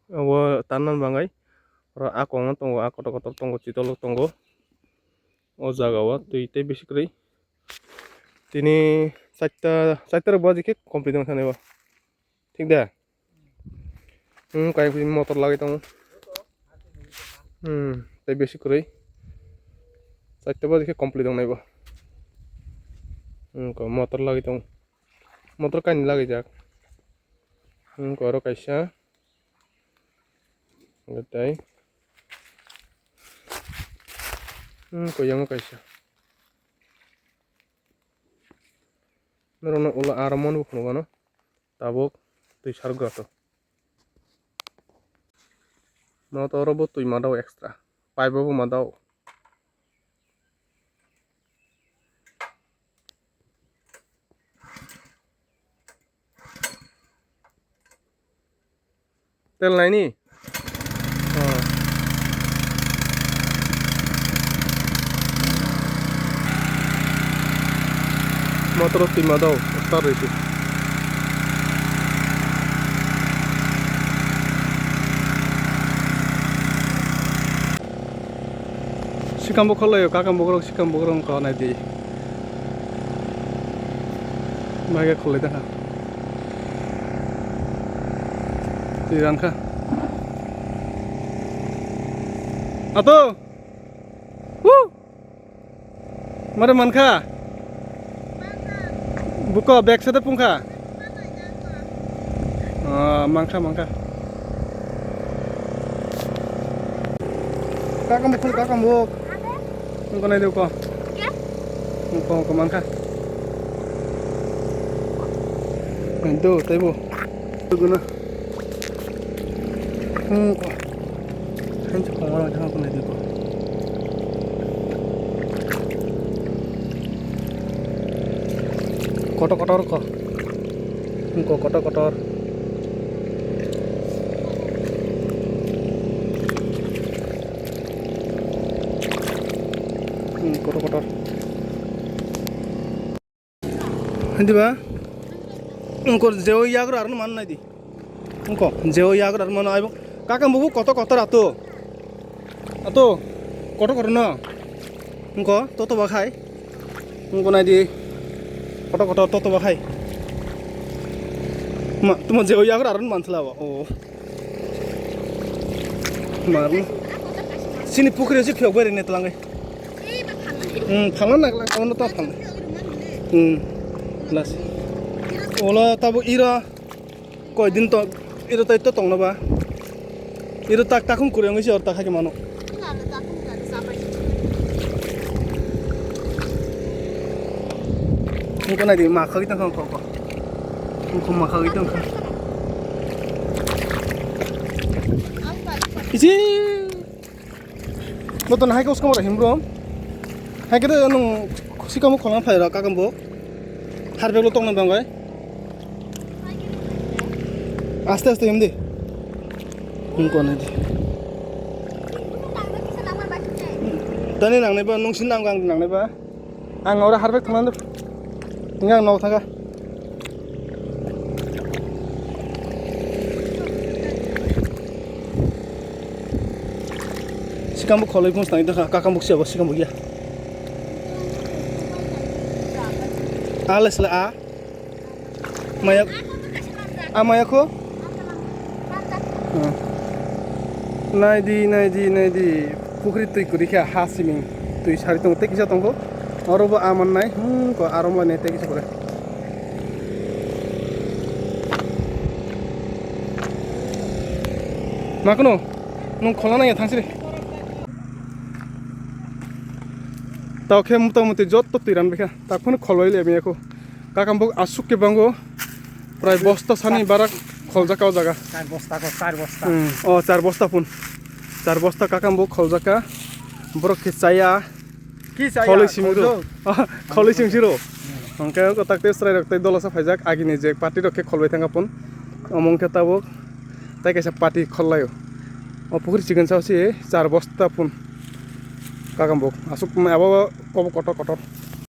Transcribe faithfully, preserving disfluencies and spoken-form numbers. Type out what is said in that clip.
Abo tanna bagwi oro a kongma tongo, a kotor kotor tongo, chitolok tongo. O jaga o twi tei bisi kwrwi. Tini charta, charta rok baji khe complete wng thani bo. Thik da? Hmm, kayang phi motor lagwi tongo. Hmm, tei bisi kwrwi. Charta baji khe complete wng nai bo. Hmm, ko motor lagwi tongo. Motor kaini lagwi jak. Hmm, ko oro kaisa. Tei. Hmm, ko yango kaisa. Norokno ulo aro mon bo phunukgano tabuk twi sarwk to. Mo to oro bo twi ma dao extra. Pipe bo ma dao. Tel naini? Oh. Motor twi ma dao, start rwisi. Sikam bo kholaio, kakam bokrok sikam bokrok wngkha naidi. Maiga kholai tangkha. Twi rankha. Ato! Woo! Mare mankha? Buko bag sade pungkha? Ah, mankha, mankha. Kakam buk, kakam buk. Nung konai deu ko. Nung ko, ko mankha. Nung do, taibo. Tuguna. Hmm, ko. Hancho ko, orang jangan kena di ko. Kotor, kotor ko. Hmm, ko, kotor, kotor. Hmm, kotor, kotor. Hindi ba? Ungkor jeo yagra arno man nai di. Ungko jeo yagra arno man aibo. Kakam bubu kotor kotor ato. Ato. Kotor kotor no. Ungko toto ba khai. Ungko nai di. Kotor kotor toto ba khai. Ma, tuma jeo yagra arno man sala ba. Oh. Mar. Sini pukri si phiyok bari ne tlangai. Hmm, phalna nagla, ono ta phalna. Hmm. Las. Ola tabo ira. Koi din to, ira tai to tongna ba. Ira tak takhum kuri ang isi or tak hake mano. Nung ko nai di ma khagi tang ko ko. Nung ko ma khagi tang ko. Isi. Boto nahai khe uskang ora him bro. Hai khe nung sikamo khwlangna phai ra kakam bo. Har bag lo tongna bangbai. Aste aste him di. Nung kone di. Tani nangnai ba, nung sin nang ang nangnai ba. Ang ora har bag thangna. Ngang nok thaga. Sikam bo kholoi phung tang kha, kakam bo siya bo sikam bo ya. Ale sila a. Maya. A maya ko. Nai di, nai di, nai di. Pukri twi kwrwi khe ha siming twi sari tongo tei kisa tongo. Oro bo a mannai, hmm, ko aro mannai tei kisa kwrwi. Ma kuno? Nung khola nai thangsiri. Tao khe mota moti jotto twi ran bikha. Tak phano kholoi le miyako. Kakam bo asuk ke bango. Prai bosta sani barak kholjak o jaga. Char bosta ko, char bosta. Hmm, o char bosta phun. Char bosta kakam bo kholjak ka. Borok khe chaya. Ki chaya? Kholoi simi ro. Kholjak. Kholoi simi siro. Hwnkhe o tak te chwrai rok tei dola sa phaijak. Agini je party rok khe kholbai thangkha phun. Omo wngkhe tabuk. Tai kaisa party khollaio. O pukhri chikon sa se char bosta phun. Kakam bo. Asuk abo kobo kotor kotor.